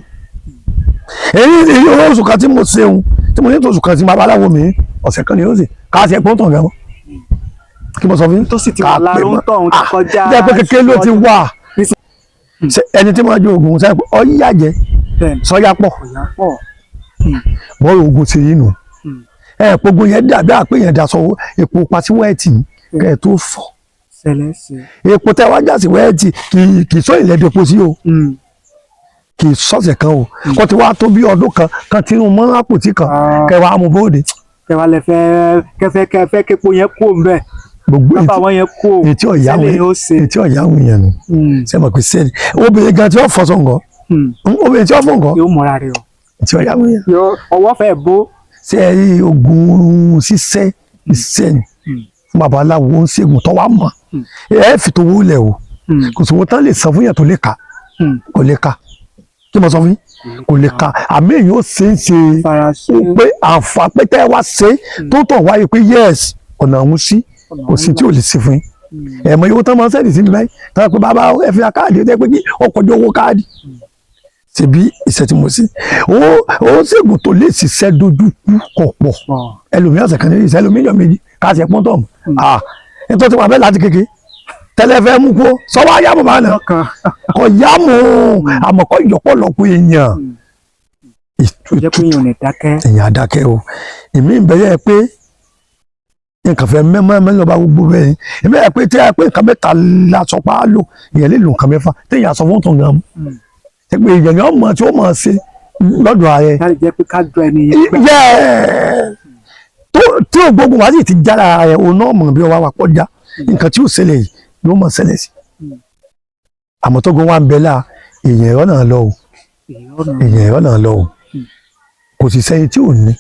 èyí èyí owó oṣù kan tí mo ṣeun tí mo ní tó oṣù kan tí babaláwo mi ọ̀sẹ̀ kan ni ó sì káàsì ẹ̀pọ̀ tàn gan kí mo sọ fún yín. Tó sì ti wà lára ó ń tọ̀ òun ti kọjá. Jẹ́ pé kékeré ló ti wà. Ṣé ẹni tí mo jẹ oògùn sẹ́yìn pé ọ̀yà jẹ sọ́yà pọ̀ Ọ̀yà pọ̀. Bọ́ọ̀lù oògùn ti yín nù ẹ gbogbo yẹn dàbí àpé yẹn daṣọ epo pasí wẹ́ẹ̀tì kẹ́ ẹ tó fọ̀. Ṣẹlẹ̀ sí. Epo tẹ́ wá jà sí wẹ́ẹ̀tì kì í sọ ìlẹ́dẹ̀ẹ́po sí o, kì í sọ̀sẹ̀ kan o, kó ti wá tó bí ọdún kan kan tí ń mọ́ àpótí kan kẹ́ wàá mú bóde. Kẹwàá lẹ fẹ́ kẹfẹ kẹfẹ képo yẹn kó ń bẹ. Gbogbo bàbá wọn yẹn kó. Etí ọ̀yáwó sẹ́lẹ̀ yóò ṣe. Etí ọ̀yáwó yẹn nù ṣe mọ̀ pé sẹ́ni obìnrin gan tí ó fọṣọ nǹkan, obìnrin tí ó fọ nǹkan. Yóò mọra rẹ o. Etí ọ̀yáwó yẹn. Yóò ọwọ́ fẹ́ bó. Ṣé ẹ rí ogun ṣiṣẹ́ iṣẹ́ ni fún babaláwo ń ṣègùn tó wá mọ̀, ẹ fi tó wúlẹ̀ o, kò sówó tán lè san fún yẹn tó lè kà, kò lè kà. Kí mo sọ fún yín, kò lè kà, àmì èyí ó ṣe é ṣe Fara ṣe. Pé àǹfà pé tẹ́ ẹ wá ṣe tó tọ̀ wáyé pé yes, ọ̀nà àwọn sí kò sí tí ò lè ṣe fún yín. Ẹ̀mọ yòówó tán máa ń sẹ́ẹ̀dì sí mi báyìí tán pé bàbá ẹ fi ra káàdì, ó jẹ́ pé kí ọkọ̀ jọ owó káàdì ṣèbí iṣẹ́ tí mo ṣe ó ṣègùn tó lè ṣiṣẹ́ dojú kú kọ̀ pọ̀. Ẹlòmíràn ọ̀sẹ̀ kan ní ìṣẹ́, ẹlòmíràn méjì káàsì ẹ̀pọ́n tọ̀ ah nítorí tí wọ́n bẹ́ẹ̀ láti kéke tẹ́lẹ̀ fẹ́ mú kó sọ́wọ́ ayámọ̀ bá nà kọ̀ yámù àmọ́ kọ́ ìyọ̀pọ̀lọpọ̀ èèyàn Jẹ́ pé èèyàn ò ní dákẹ́. Èèyàn àdákẹ́ o. Èmi ń bẹ̀rẹ̀ pé nǹkan fẹ́ mẹ́mọ́ mẹ́lọ́ba gbogbo bẹ́ẹ̀ ni èmi ẹ̀ pé tí a pé nǹkan mẹ́ta la sọ pa á lò, èèyàn lè lo nǹkan mẹ́fà téèyàn sọ fún tàn gan ṣe pé èèyàn ni ó mọ̀ tí ó mọ̀ ṣe lọ́dọ̀ ààrẹ. Láti jẹ́ pé ká jọ ẹni yẹn gbà. Yẹ́ẹ̀ tí ò gbógun wá sì ti jára rẹ̀, òun náà mọ̀ bí ọwọ́ wa pọ̀ já nǹkan tí ò ṣẹlẹ̀ yìí yóò mọ̀ ṣẹlẹ̀ sí. Àmọ́ tó gun wa ń bẹ láà, èèyàn ẹ̀rọ náà lọ o. Èèyàn ẹ̀rọ náà lọ o, kò sì sẹ́yìn tí ò ní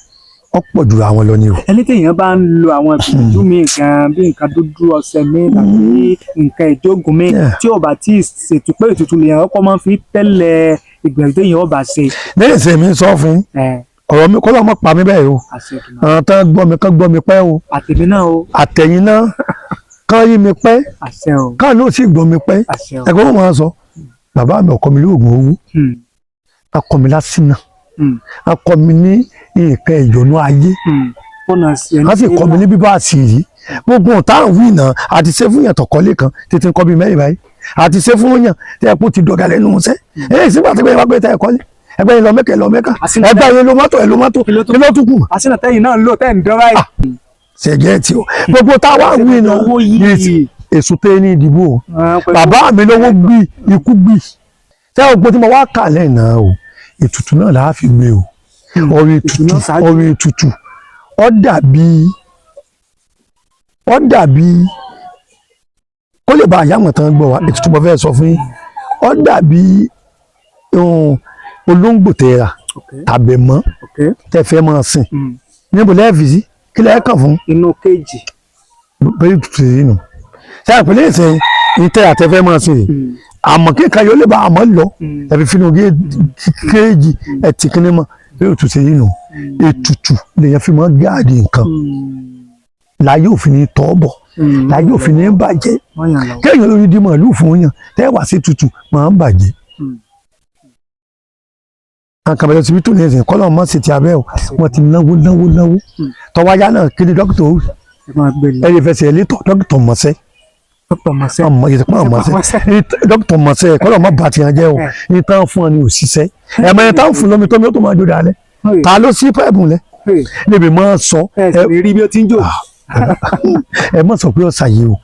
ọ̀pọ̀ jù àwọn lọ ni o. Ẹni téèyàn bá ń lo àwọn ìgbìyànjú míì gan bí nǹkan dúdú ọṣẹ míì tàbí nǹkan ìjógun míì tí ò bá tí ì ṣètò pé ètùtù lèèyàn kọ́kọ́ máa ń fi tẹ́lẹ̀ ìgbìyànjú téèyàn ó bá ṣe. Lẹ́yìn ìsìn mi sọ fún yín, ọ̀rọ̀ mi kọ́ ló mọ̀ pa mí bẹ́ẹ̀ o. Àṣẹ Èdùmàrè. Àwọn tán gbọ́ mi kán gbọ́ mi pẹ́ o. Àtèmi náà o. Àtẹ̀yìn náà kán rí mi pẹ́. Àṣẹ o. Kán ló sì gbọ́ mi pẹ́. Àṣẹ o. Ẹgbẹ́ wọn máa sọ bàbá mi ọkọ mi lóògùn owó, akọ mi lásìnà, akọ mi ní nǹkan ìyọnu ayé, Fọ́nà sí ẹni wọ́n sì kọ́ mi ní bíbá àṣírí gbogbo ọ̀tá àwọn ìnà àti ṣe fún yàn tọ̀kọ́lé kan tètè ń kọ́ bíi mẹ́rin báyìí àti ṣe fún yàn tí ẹ kó ti dọ̀gà lẹ́nu iṣẹ́ èyí sígbà tí wọ́n gbé tẹ́ ẹ kọ́lé, ẹgbẹ́ yẹn lọ mẹ́kà, ẹ lọ mẹ́kà, ẹgbẹ́ yẹn lọ mọ́tò, ẹ lọ mọ́tò, kí ló tún kù. Àṣìnà tẹ́yìn náà ń lò tẹ́ ń dán báyìí. Ṣẹ̀gẹ́ tí o gbogbo táwa wí náà Owó yìí. Èso tẹ́ ní ìdìbò o. Bàbá mi lówó gbì ikú gbì ṣé o gbọ́ tí mo wá kà lẹ́yìn náà o, ètùtù náà làá fi gbé o, ọ̀rọ̀ ètùtù. Náà ṣáájú. Ọ̀rọ̀ ètùtù ó dàbí kó lè bá àyàmọ̀ tán gbọ́ wa. Ètùtù mo fẹ́ sọ fún yín, ó dàbí olóńgbò tẹ́ ra tàbí mọ́ tẹ́ fẹ́ máa sìn níbo lẹ́ẹ̀fì sí, kí lẹ́ẹ̀ kàn fún. Inú kéèjì. Bẹ́ẹ̀ ètùtù yìí nù ṣé àpèlé ìsìn ìtẹ́ àtẹ́fẹ́ máa sìn yìí, àmọ́ kíkan yóò lè bá àmọ́ lọ ẹ̀fí fínú kéèjì ẹ̀tì kínní mọ́. Bẹ́ẹ̀ ètùtù yìí nù, ètùtù lèyàn fi máa gáàdì nǹkan láyé òfin ní tọ́ bọ̀, láyé òfin ní bàjẹ́. Wọ́n yàn lọ. Kéèyàn lórí di màálù fún yàn tẹ́ wá sí tutù máa ń bàjẹ́. Àkàbẹ̀rẹ̀ síbi tó ní ẹ̀sìn kọ́lọ́ mọ́ sí ti abẹ́ o, wọ́n ti náwó náwó náwó tọ́wáyá náà kí ni dókítà ó Ẹ máa gbé lọ. ẹ lè fẹsẹ̀ létọ̀ dókítà mọ̀ọ́sẹ́. Dókítà mọ̀ọ́sẹ́. Ọmọ yìí pọ́n mọ̀ọ́sẹ́, dókítà mọ̀ọ́sẹ́ kọ́lọ́ mọ́ bàtì yẹn jẹ́ o. Ní tán fún ọ ní òṣìṣẹ́ ẹ̀mọ yẹn tán fún lómi tómi ó tó máa jó dalẹ̀, ta ló sí pẹ́ẹ̀bù lẹ níbi máa sọ. Ẹ sì lè rí bí ó ti ń jò. Ẹ má sọ pé ọ̀sàyè o.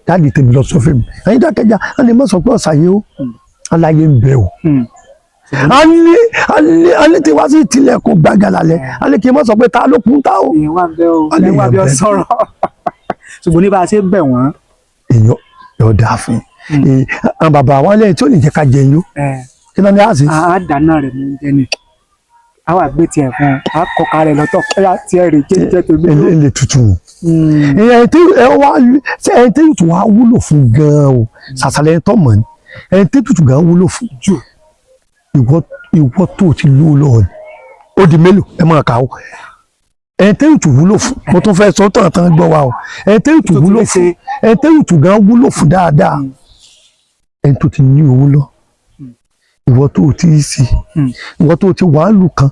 Daddy tèmi lọ sọ fún mi, ẹ̀yin dákẹ́jà, ẹ lè má sọ pé ọ̀sàyè o, aláyé ń bẹ o. A ní tí wá sí ìtìlẹ̀kùn gbàgàlà lẹ̀, a ní kí n má sọ pé ta ló kún ta o. Èèyàn wà bẹ́ẹ̀ o. A lè Èèyàn wà yàn bẹ́ẹ̀ bẹ́ẹ̀. sọ̀rọ̀, ṣùgbọ́n ní bá a ṣe bẹ̀ wọ́n. Èèyàn yóò dáa fún yín. Àwọn bàbá wa lẹ́yìn tí ò ní jẹ́ ká jẹun yó, kí ló ní àṣì. A dáná rẹ̀ ní oúnjẹ ni, a wà gbé tiẹ̀ fún un, a kọka rẹ̀ lọ́tọ̀, ẹ̀yà tiẹ̀ rè jẹ́ jẹ́ tèmi. Ẹ lè tutù. Ẹni tí ẹ wá ṣe, ẹni tí tutù wá wúlò fún gan-an o, ṣàṣàlẹ̀ ẹni tó mọ̀ ni ẹni tí tutù gan wúlò fún jù. Ìwọ tó ti lú lọ ni ó di mélòó, ẹ máa kà ó. Ẹni tí tutù wúlò fún, mo tún fẹ́ sọ tán tán gbọ́ wa o, ẹni tí tutù wúlò fún, ẹni tí tutù gan wúlò fún dáadáa, ẹni tó ti ní owó lọ, ìwọ tó ti sí, ìwọ tó ti wàhálù kan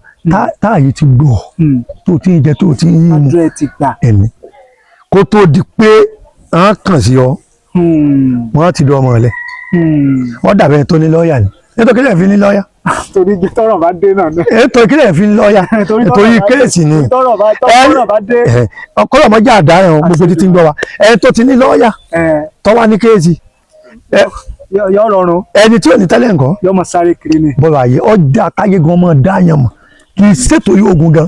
táàyè ti gbọ́, tó ti ń jẹ, tó ti ń yí mu. Adúrẹ́ ti gbà. Ẹni kó tó di pé à ń kàn sí ọ, wọ́n ti dán ọmọ rẹ, wọ́n dàbẹ̀ ẹni tó ní lọ́ọ̀yà ni. Ètò kílẹ̀ fi ní lọ́ọ̀yà? Torí ibi tọ́rọ̀ bá dé náà ni. Ètò kílẹ̀ fi ní lọ́ọ̀yà? Torí kéèsì ni. Tọ́rọ̀ bá dé. Ọkọlọ ọmọjà àdáyàn gbogbo títí ń gbọ́ wa, ẹni tó ti ní lọ́ọ̀yà tó wá ní kéèsì, yọ rọrùn. Ẹni tí ò ní tẹ́lẹ̀ nǹkan, yọ mọ sáré kiri ni. Bọ́lá ayé ọjà káyé gan ọmọ dáyàn mọ̀, kì í ṣètò yóò ogun gan.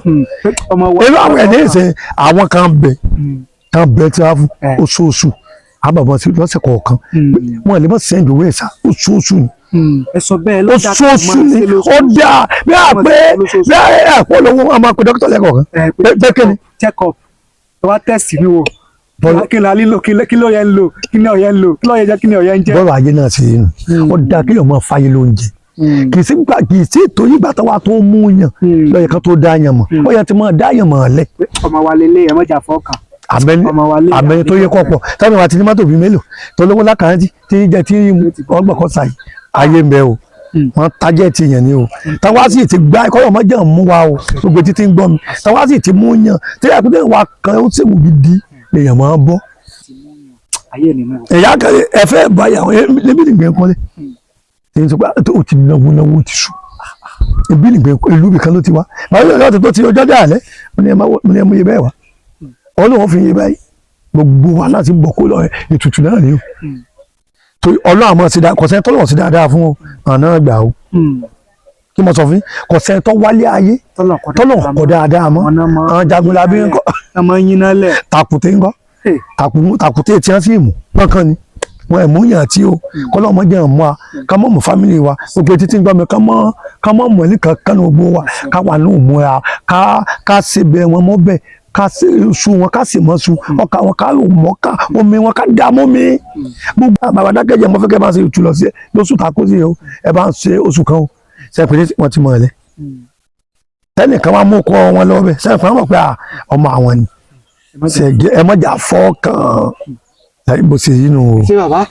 Ọmọ wa. Irú àwọn ẹni ìsìn, àwọn kan bẹ kan bẹ tí wọ́n fún oṣooṣù àbàbọ̀ sí lọ́sẹ̀ kọ̀ọ̀kan, wọn lè mọ̀ sẹ́ńdì owó ẹ̀sà oṣooṣù ni. Ẹ sọ bẹ́ẹ̀ lọ́jà. Oṣooṣù ni ó dáa bí a pé bí a pọ̀ lówó, a máa pe dókítà lẹ́kọ̀ọ̀kan pé kí ni. Check up, ẹ wá test mi wò, kí ni a lílò, kí ló yẹ ń lò, kí ni ọ̀yẹ́ ń lò, kí ló yẹ jẹ́, kí ni ọ̀yẹ́ ń jẹ́. Bọ́ọ̀lù ayé náà ṣe nù, ó dáa kéèyàn máa fáyé lóúnjẹ, kì í sí gbà, kì í sí ètò yìí gbà tó wà tó mú yàn lọ́yẹ̀ kan tó dá yàn mọ̀, ó yẹ ti máa dá yàn mọ̀ lẹ̀. Ọmọ wa lélẹ̀, ẹ mọ̀jà fọ́ọ̀kàn. Àmẹ́ni àmẹ́ni tó yẹ kọ́ pọ̀ táwọn àti ní mọ́tò bíi mélòó tó lówó lákàntì tí ń jẹ tí ọgbọ̀n kan ṣàyè ayé ń bẹ o, wọ́n tájẹ́ ti yàn ni o. Táwa sì ti gbá kọ́lọ̀ mọ́ jẹ́ mú wa o, gbogbo títí ń gbọ́ mi, táwa sì ti mú yàn tí àkútẹ́ wa kan ó sì wù gidi lèèyàn máa bọ́. Ẹ̀yà kan ẹ fẹ́ báyà ẹbí nìgbẹ́ kọ́lé èyí tó pé ó ti náwó náwó ti sùn, ẹbí nìgbẹ́ ìlú ibìkan ló ti wá, báyọ̀ lọ́dọ̀ tó ti ọjọ́ dé àlẹ́ mo ní ẹ mú iye bẹ́ẹ̀ wá, Ọlọ́run fi iye báyìí gbogbo wa láti bọ̀ kó lọ ètùtù náà ni o. Torí Ọlọ́run àmọ́ sí dáa, kọ̀sẹ́ tọ́lọ́run sí dáadáa fún ọ àná gbà o. Kí mo sọ fún yín, kọ̀sẹ́ tọ́ wálé ayé tọ́lọ́run kọ̀ dáadáa mọ́. Àwọn jagunlabi ń kọ́ tàkùté ń kọ́ tàkùté tí wọ́n sì mú lọ́kàn ni wọn ẹ̀ mú yàn tí o kọ́lọ́mọ jẹ́ ẹ̀ mú a ká mọ̀ mú fámìlì wa, gbogbo títí ń gbọ́ mi, ká mọ̀ mú ẹni kankan ní gbogbo wa, ká wà ní òmùra, ká ṣe bẹ́ẹ̀ wọn mọ́ bẹ́ẹ̀, ká ṣe su wọn, ká sì mọ́ su ọkà wọn, ká rò mọ́ ká omi wọn, ká dá mọ́ mi. Gbogbo bàbá dákẹ́jẹ́, mo fẹ́ kẹ́ bá ṣe ìtú lọ sí lóṣù tá a kó sí o, ẹ bá ń ṣe oṣù kan o, sẹ́pẹ̀lẹ́ wọn ti mọ̀ ẹ́ lẹ́ tẹ́nìkan wá mú kọ́ wọn lọ́wọ́ bẹ́ẹ̀, sẹ́pẹ̀lẹ́ wọn mọ̀ pé ọmọ àwọn ni ẹ mọ̀jà fọ́ kàn bó ṣe yín nù o. Ṣé bàbá,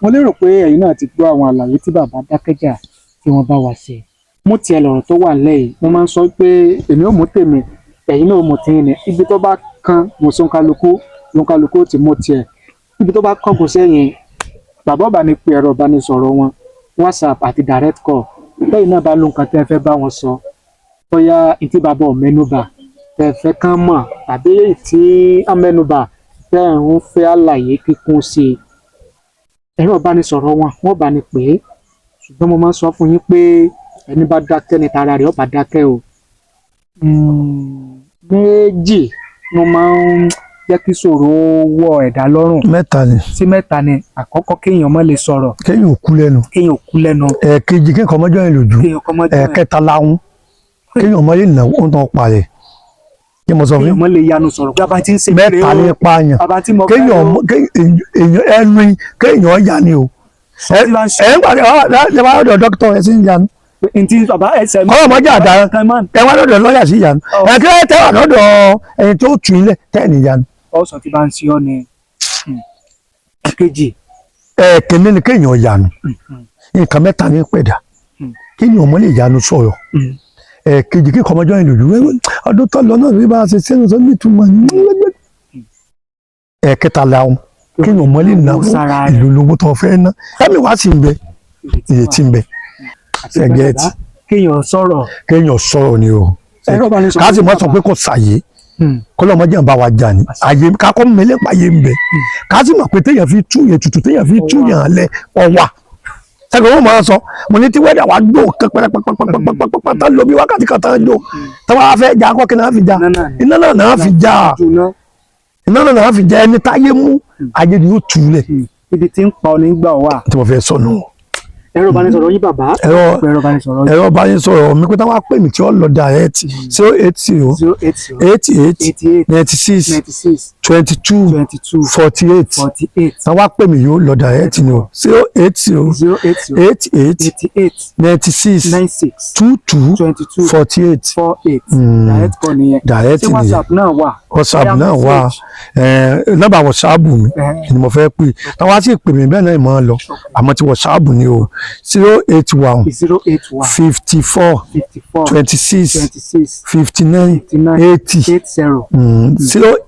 mo lérò pé ẹ̀yin náà ti gbọ́ àwọn àlàyé tí bàbá Dákẹ́jà tí wọ́n bá wa ṣe. Mú tiẹ̀ lọ̀rọ̀ tó wà lẹ́yìn, mo máa ń sọ pé èmi ò mú tèmi, ẹ̀yin náà ò mú tiyín ni. Ibi tó bá kan mùsùlùmí lóńkálukú ti mú tiẹ̀, ibi tó bá kángun sẹ́yìn bàbá ọba ní pé ẹ̀rọ ìbánisọ̀rọ̀ wọn, WhatsApp àti direct call, lẹ́yìn náà bá ló nǹkan tẹ́ fẹ́ bá wọn sọ, bóyá ìtí bàbá ò mẹ́nubà tẹ́ fẹ́ kán mọ̀ tàbí èyí tí wọ́n mẹ́nubà tẹ́ ẹ̀ ń fẹ́ àlàyé kíkún sí i, ẹ̀rọ ìbánisọ̀rọ̀ wọn, wọ́n bá ní pè é. Ṣùgbọ́n mo máa ń sọ fún yín pé ẹni bá dákẹ́ ni tara rẹ̀ ó bá dákẹ́ o. Méjì mo máa ń jẹ́ kí ṣòro wọ ẹ̀dá lọ́rùn. Mẹ́ta ni. Sí mẹ́ta ni. Àkọ́kọ́, kéèyàn má lè sọ̀rọ̀. Kéèyàn ò kú lẹ́nu. Kéèyàn ò kú lẹ́nu. Ẹ̀ẹ̀kejì, kéèyàn kọ́ mọ́jọ́ yẹn lójú. Kéèyàn kọ́ mọ́jọ́ yẹn. Ẹ̀ẹ̀kẹta láhùn, kéèyàn mọ́ lè náwó ń tán parẹ́. Kí mo sọ fún Kéèyàn má lè yanu sọ̀rọ̀ bàbá tí ń ṣe. Mẹ́ta ní pààyàn. Bàbá tí mo fẹ́ Kéèyàn èèyàn ẹnu kéèyàn yà ni o. Ẹ ẹ ń pàdé ẹ wá lọ́dọ̀ dókítà, ẹ sì ń yanu. Ntí bàbá ẹsẹ̀ mi. Kọ́lọ̀ mọ́jà àdá, ẹ wá lọ́dọ̀ lọ́ọ̀yà sí yanu, ẹ kí ẹ tẹ́ wà lọ́dọ̀ ẹni tó tù í lẹ̀ tẹ́ ẹ̀ ní yanu. Ọ̀sán tí bá ń ṣe ọ́ ni kejì. Ẹ̀ẹ̀kẹ́ni ni kéèyàn yanu. Nǹkan mẹ́ta ní pẹ̀dà: kéèyàn mọ́ lè yanu sọ̀rọ̀, ẹ̀ẹ̀kejì, kíkọ́ ọmọjọ́ yẹn lòdù, ọdún tó lọ náà bí bá a ṣe sẹ́nu sọ nítumọ̀ ní. Ẹ̀ẹ̀kẹta làwọn, kéèyàn mọ́ lè náwó ìlú lówó tó fẹ́ ná, ẹ̀mí wá sí ń bẹ, ìrètí ń bẹ. Ṣẹ̀gẹ́tì. Kéèyàn sọ̀rọ̀. Kéèyàn sọ̀rọ̀ ni o, ká sì mọ́ sọ pé kò sàyè. Kọ́lọ́mọdé bá wa jà ní àyè kakọ́ mẹ́lẹ́ pààyè ń bẹ, ká sì mọ̀ pé téèyàn fi tú yẹn tutù, téèyàn fi tú yàn lẹ ọ̀wà sẹ́gun wọn máa sọ. Mo ní tí wẹ́dà wá gbó kan pẹ́rẹ́pẹ́pẹ́pẹ́pẹ́pẹ́ tán lóbi wákàtí kan tán jó, tí wọ́n á fẹ́ jà kọ́ kí náà fi jà? Iná náà náà fi jà, iná náà náà fi jà. Ẹni táyé mú, ayé ni yóò tú lẹ̀. Ibi tí ń pa ọ nígbà wà. Tí mo fẹ́ sọ nù. Ẹ̀rọ ìbánisọ̀rọ̀ yín, bàbá. Ẹ̀rọ Ẹ̀rọ ìbánisọ̀rọ̀ yín. Ẹ̀rọ ìbánisọ̀rọ̀ mi pé táwọn á pè mí tí ó lọ direct, 080 080 88 88 96 96 22 22 48. 48. Táwọn á pè mí yóò lọ direct ni o, 080 080 88 88 96 96 22 22 48. 48. Direct call nìyẹn. Direct Ṣé nìyẹn. WhatsApp náà wà? WhatsApp Bóyá náà wà. message. Nọ́mbà WhatsApp mi ni mo fẹ́ pè. Táwọn á sì pè mí bẹ́ẹ̀ náà ìmọ̀ lọ, àmọ́ ti WhatsApp ni o, 081 081 54 54 26 26 59 59 80. 80.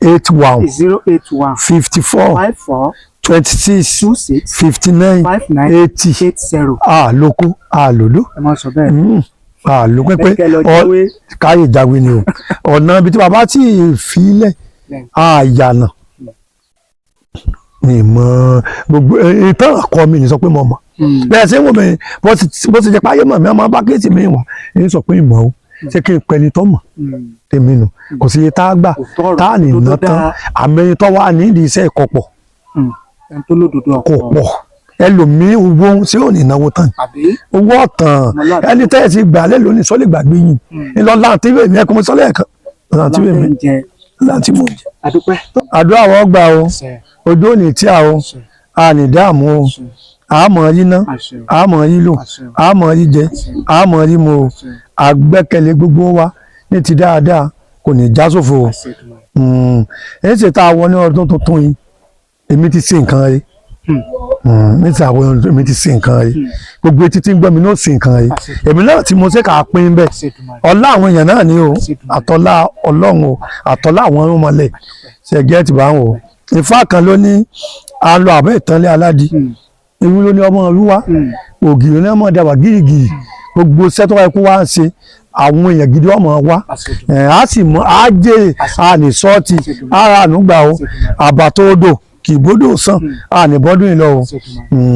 081 081 54 54 26 26 59 59 80. 80. Àlòkù àlòlú. Ẹ máa sọ bẹ́ẹ̀. Àlòkù pé Bẹ́ẹ̀ lọ jáwé. Káyè jáwé ni o. Ọ̀nà ibi tí bàbá tí ì filẹ̀ àyànà ni mọ gbogbo ìtàn àkọ mi ní sọ pé mo mọ̀ bẹ́ẹ̀ ṣé wọ́n mi bó ti jẹ́ páyé mọ̀ mi ọmọ bá kéèsì mi wà ní sọ pé ìmọ̀ o, ṣé kí n pẹ́ni tó mọ̀ tèmi nù? Kò sí iye tá a gbà Òótọ́ ọ̀rọ̀ tá a ní tó ná tán dáa. àmọ́ ẹni tó wà nídìí iṣẹ́ ẹ̀kọ́ pọ̀. Ẹni tó lódodo Kò ọ̀pọ̀. pọ̀. Ẹlòmíín owó ṣé ò ní náwó tán? Àbí? Owó ọ̀tàn. Ọmọlúwàbí. Ẹni tẹ́ ẹ̀ ti gbà lẹ́ lónìí sọ́lé gbàgbé yìí ńlọ láǹtí bèmí ẹ̀kọ́ mo sọ́lé ẹ̀kan láǹtí bèmí Láńtẹ́ ń jẹ. Láǹtí mò ń jẹ. Àdúpẹ́. Àdúrà wọ́n gbà o. Àṣẹ. Ojú òní tí a o. Àṣẹ. A ní dààmú o. Àṣẹ. Àmọ́ yí ná. Àṣẹ. Àmọ́ yí lò. Àṣẹ. Àmọ́ yí jẹ. Àmọ́ yí mu o. Àṣẹ. Àgbẹ́kẹ̀lé gbogbo wa ní ti dáadáa kò ní já sófo o. Àṣẹ Èdùmàrè. Èyí ṣe tá a wọ ní ọdún tuntun yìí, èmi ti ṣe nǹkan rí ní ti àwọn ọdún, èmi ti ṣe nǹkan rí. Gbogbo etí tí ń gbọ́ mi náà ṣe nǹkan rí. Àṣẹ. Èmi náà tí mo ṣe kà á pín bẹ́ẹ̀. Àṣẹ Èdùmàrè. Ọlá àwọn èèyàn náà ni o. Àṣẹ Èdùmàrè. Àtọ́lá Ọlọ́run o, àtọ́lá àwọn ọmọlẹ̀ ṣe gẹ́ẹ̀tì bá ń wò. Ifá kan ló ní a lọ àbẹ́ ìtànlẹ̀ aládì. Ewu ló ní ọmọ olúwa. Ògì ló ní ọmọ dàwà gírígìrì. Gbogbo iṣẹ́ tó wáyé kó wá ń ṣe, àwọn èèyàn gidi ọmọ wa. Àṣẹ Èdùmàrè. Á sì mọ á jèrè, á ní sọ́ọ̀tì ara ànúgbà o. Àbàtò odò kì í bódò sàn, á ní bọ́dún yìí lọ o. Àṣẹ Èdùmàrè.